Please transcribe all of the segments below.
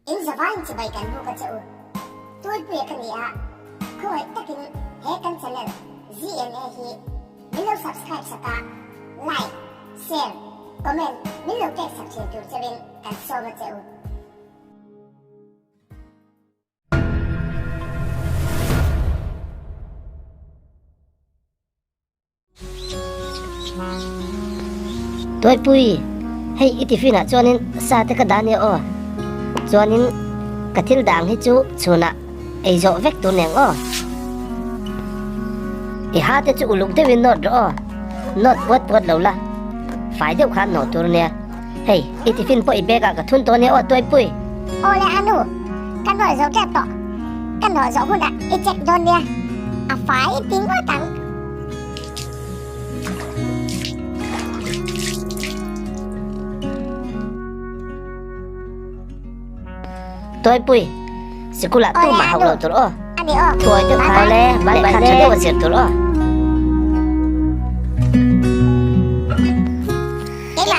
In zavaiin chibai kan buk a che u. Tualpuia ka ni a, khawngaih takin he kan channel ZNA hi min lo subscribe sak a, like, share, comment min lo pek sak thin tur cheuhin kan sawm a che u. Tuaipui, hei i tiffin ah chuanin sa te ka dah nia aw. Chuanin ka thil dah ang hi chu chhunah ei zawh vek tur neng aw. I ha te chu uluk deuhin nawt rawh aw. Nawt puat puat lo la, fai deuh khan nawh tur nia. Hei, i tiffin pawh i bag ah ka thun tawh nia aw Tuaipui. Aw le anu, ka nawh zo tep tawh. Ka nawh zawh hunah i check dawn nia. A fai ti ngawt ang. Tuaipui, sikulah tumah hauh lo tur aw. Thuai deuh kha le, lehkha tha deuh a zir tur aw.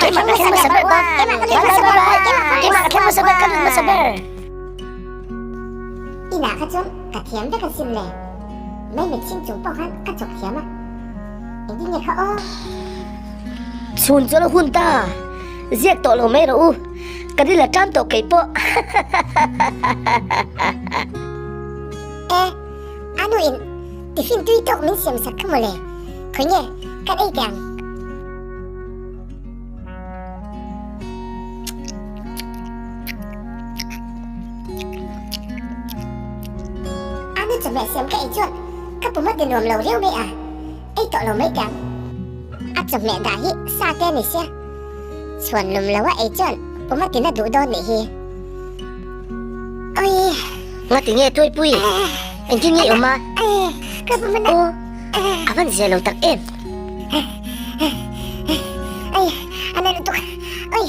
Keimah ka thleng hmasa ber ba. Bye bye bye bye. Keimah ka thleng hmasa ber, ka lut hmasa ber. Inah kha chuan ka thiam vek a sim le. Mai mitchhing chung pawh khan ka chawk thiam a. Engtin nge kha aw? Chhun chuan a hun ta. Ziak tawh lo mai rawh u. Ka ril a tan tawh kei pawh. E, a nu in tiffin tui tawk min siam sak kha mawle. Khawi nge kan ei teh ang. A nu chawhmeh siam ka ei chuan ka pum a ti nuam lo riau mai a, ei tawh lo mai teh ang. A chawhmeh dah hi sa te a ni sia, chhuan lum lo a ei chuan pum a ti na duh dawn nih hi. Oi! Ngati nge Tuaipui? Engtin nge i awm a? Ka pum a na. Aw, a van zia lo tak em? Oi, a na lutuk. Oi!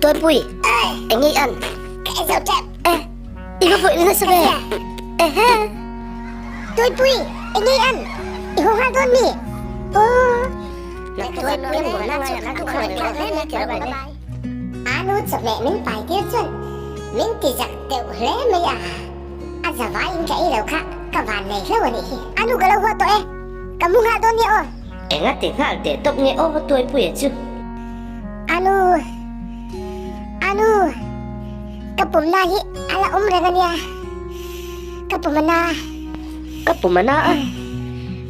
Tuaipui, eng nge i an? Ka en zo tep. Eh, i va vawih nasa ve. Ehe. Tuaipui, eng nge i an? I haw nghal dawn mi? Aw. Anu chawhmeh min pai tir chuan min ti zak deuh hle mai a. A zavaiin ka ei lo kha ka van nei hlauh a nih hi. Anu ka lo haw tawh e, ka mu nghal dawn nia aw. Enga ti nghal teh tawp nge aw Tuaipuia chu. Anu, Anu, ka pumna hi a la awm reng a nia, ka pum a na. Ka pum a na a,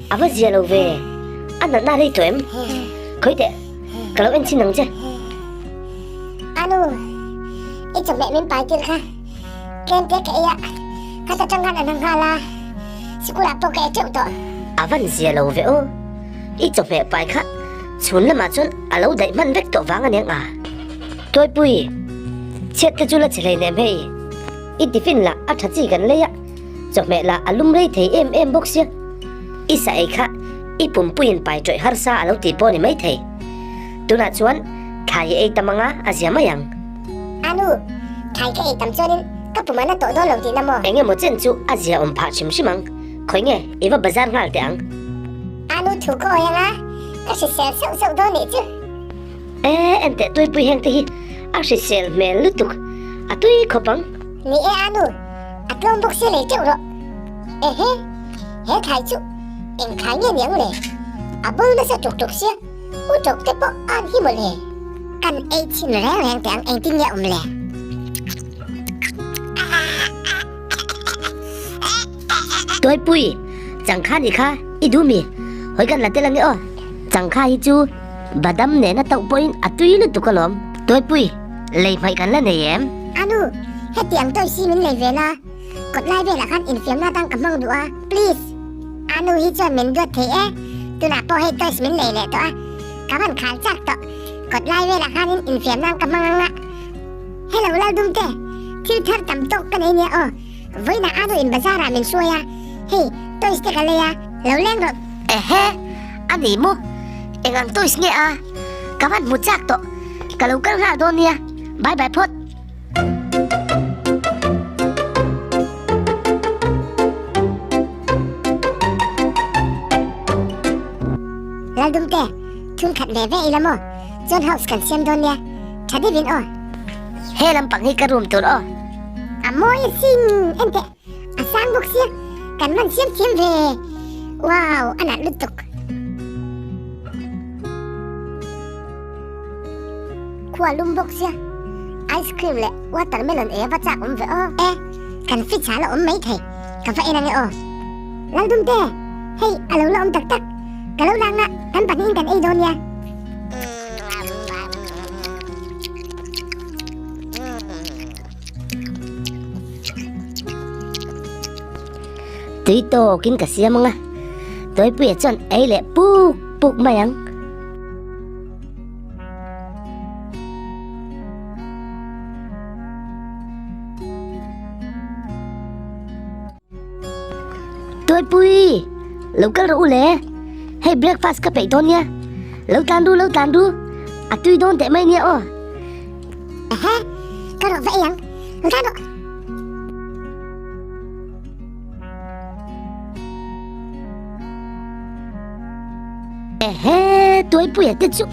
a va zia lo ve, a natna rei tawh em? Khawi teh, ka lo en chhin ang che. Anu, i chawhmeh min pai tir kha. Tlem te ka ei a, ka ta tang khan an hang nghal a, sikulah pawh ka ei teuh tawh. A van zia lo ve aw, i chawhmeh pai kha chhun lamah chuan a lo daih hman vek tawh vang a nia nga. Tuaipui, chhiat te chu la che hleinem hei, i tiffin lah a tha chi kan lei a, chawhmeh lah a lum rei thei em em bawk sia, i sa ei kha i pumpuiin pai tawih harsa a lo ti pawh a ni maithei. Tunah chuan thlai i ei tam anga a zia mai ang. Anu, thlai ka ei tam chuanin ka pum an a tawh dawn lo tihna maw? Eng emaw chen chu a zia awm phah hrim hrim ang. Khawi nge, i va bazar nghal teh ang. Anu thu ka awi anga, ka hrisel sauh sauh dawn nih chu. E, enteh tuipui heng te hi a hrisel hmel lutuk, a tui khawp ang. Ni e Anu, a tlawm bawk sia lei teuh rawh. Ehe, he thlai chu eng thlai nge ni ang le? A bul nasa tuk tuk sia. U chawk te pawh an hi mawle. Kan ei chhin reng reng teh ang engtin nge awm le. Tuaipui, changkha nih kha i duh mi? Hawi kan la tel ange aw. Changkha hi chu badam nena tauh pawhin a tui lutuk alawm. Tuaipui, lei hmaih kan la nei em? Anu, heti ang toy si min lei ve la, kawt lai velah khan infiamna atang ka hmang duh a, please. Anu hi chuan min duat thei e, tunah pawh hei toys min lei leh tawh a, ka van khal chak tawh, kawt lai velah khanin infiam nan ka hmang ang a. Hello Laldumte, thil thar tam tawk ka nei nia aw, vawiinah Anu in bazar ah min hruai a, hei toys te ka lei a, lo leng rawh. Ehe, a ni maw? Eng ang toys nge a? Ka van hmu chak tawh, ka lo kal nghal dawn nia, bye bye phawt. Laldumte, thun khat ve ve ila maw? Chuan house kan siam dawn nia. Tha deuhin aw. He lampang hi ka room tur aw. A mawi asin enteh, a sang bawk sia, kan man siam thiam ve. Wow, a nalh lutuk. Khua lum bawk sia, ice cream leh watermelon ei a va chak awm ve aw. E, kan fridge ah la awm mai thei, ka va en ange aw. Laldumte, hei a lo la awm tak tak, ka lo lang a, kan pahnihin kan ei dawn nia. Tui tawkin ka siam anga, Tawipuia chuan ei leh puk puk mai ang. Tuaipui, lo kal rawh u le. Hei breakfast ka peih dawn nia. Lo tlan ru, lo tlan ru. A tui dawn teh mai nia aw. Ehe, ka rawh va ei ang. Lo tlan rawh. Ehe, Tuaipuia te chu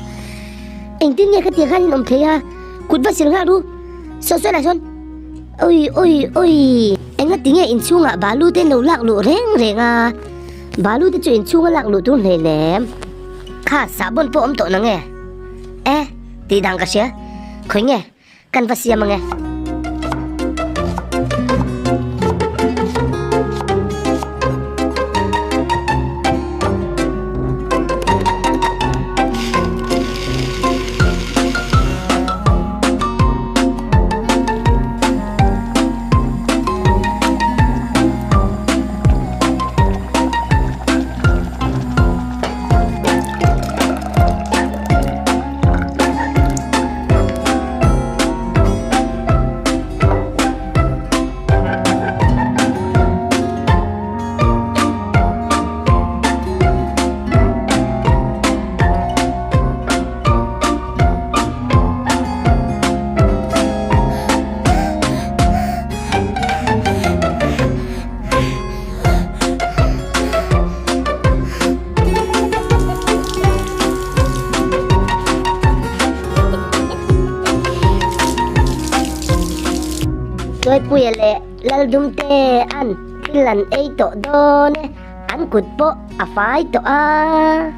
engtin nge khatiang khan in awm thei a, kut va sil nghal ru. Saw saw lah sawn. Ui ui ui, engati nge inchhungah balu te lo lak luh reng reng a, balu te chu inchhunga lak luh tur hleinem. Kha sahbawn pawh awm tawh na nge? E, tih dan ka hria, khawi nge kan va siam ange. Tuaipuia leh Laldumte an thil an ei tawh dawn e, an kut pawh a fai tawh a.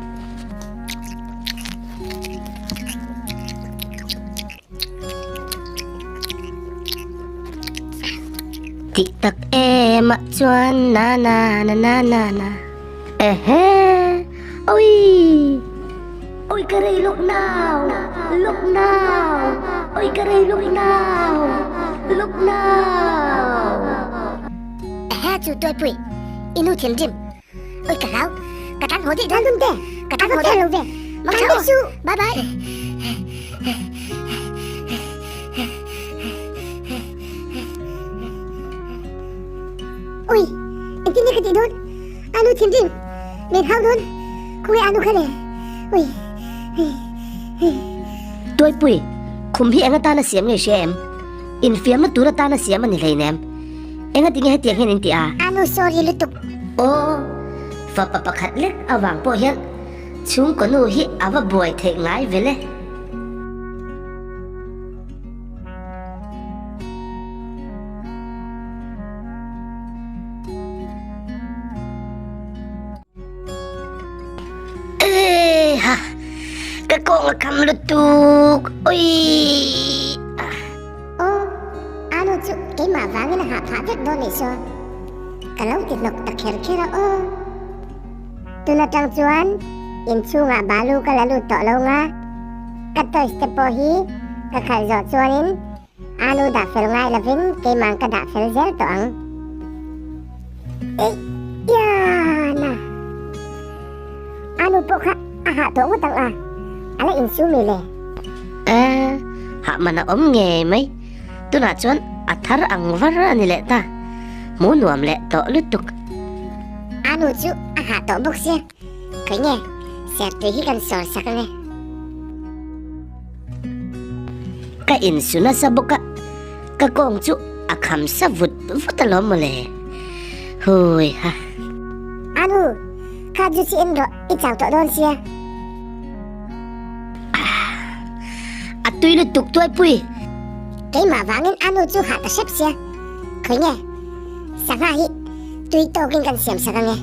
Tih tak em ah chuan na na na na na na Ehe Oi Oi ka rei lawk nau Lawk nau Oi ka rei lawk nau Lawk nau Ehe chu Tuaipui I nu thinrim Oi ka hlau ka tan haw daih dawn te ka tan haw daih lo ve mang chau su bye bye Oi engtin nge ka tih dawn anu thinrim min hau dawn khawnge anu kha le oi Tuaipui khum hi eng atana siam nge hria em infiamna tur atana siam a ni hleinem. Engati nge hetiang hian in ti a? Anu sorry lutuk. Aw, fapa pakhat lek avang pawh hian chhungkaw nu hi a va buai theih ngai vel e. Eha, ka kawng a kham lutuk, oii. Aw, anu chu keimah vangin a hah phah vek dawn nih saw. Ka lo ti hnawk ta kher kher a aw. Tun atang chuan inchhungah balu ka la lut tawh lo nga, ka toys te pawh hi ka khalh zawh chuanin anu dah fel ngai lovin keimah ka dah fel zel tawh ang. Eih, Iana! Anu pawh kha a hah tawh ngawt ang a, a la insum mi le. E, hah man a awm ngei mai. Tunah chuan a thar ang var a ni leh ta. Hmu nuam leh tawh lutuk. Anu chu a hah tawh bawk sia, khawi nge sertui hi kan sawr sak ange. Ka insu nasa bawk a, ka kawng chu a kham sa vut vut alawm mawle. Hui ha. Anu, kha ju chi en rawh i chau tawh dawn sia. tui lutuk Tuaipui. Keimah vangin a nu chu hah ta hrep sia. Khawi nge? Sangha hi tui tawkin kan siam sak ange.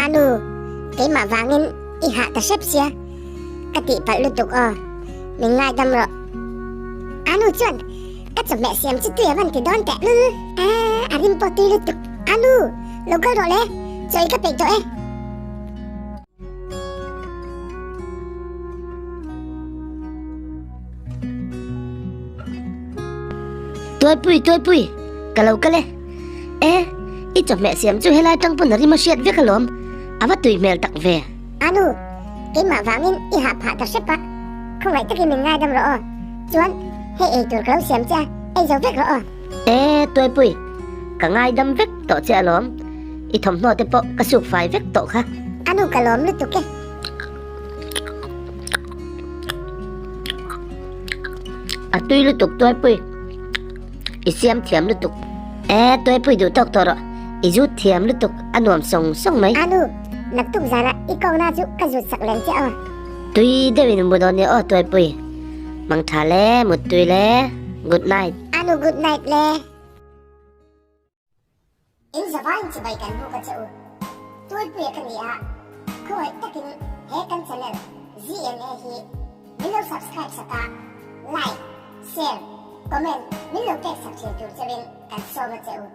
Anu, keimah vangin i hah ta hrep sia, ka tihpalh lutuk aw, min ngaidam rawh. Anu chuan ka chawhmeh siam chu tui a van ti dawn teh lul a, a rim pawh tui lutuk. Anu, lo kal rawh le, chaw i ka peih tawh e. Tuaipui, Tuaipui, ka lo kal e. E, i chawhmeh siam chu helai tang pawn a rim a hriat vek alawm, a va tui hmel tak ve. Anu, keimah vangin i hah phah ta hrep a, khawngaih takin min ngaidam rawh aw. Chuan, hei ei tur ka lo siam che a, ei zo vek rawh aw. E, Tuaipui, ka ngaidam vek tawh che alawm, i thawmhnaw te pawh ka suk fai vek tawh kha. Anu, ka lawm lutuk e. A tui lutuk Tuaipui, i siam thiam lutuk. E, Tuaipui duh tawk tawh rawh, i zut thiam lutuk, a nuam sawng sawng mai. Anu, naktuk zanah i kohna chu ka zut sak lem che aw. Tui deuhin mu dawn nia aw Tuaipui, mangtha le, muttui le, good night. Anu good night le. In zavaiin chibai kan buk a che u. Tuipuia ka ni a, khawngaih takin he kan channel ZNA hi min lo subscribe sak a, like, share, comment min lo pek sak thin tur cheuhin kan sawm a che u.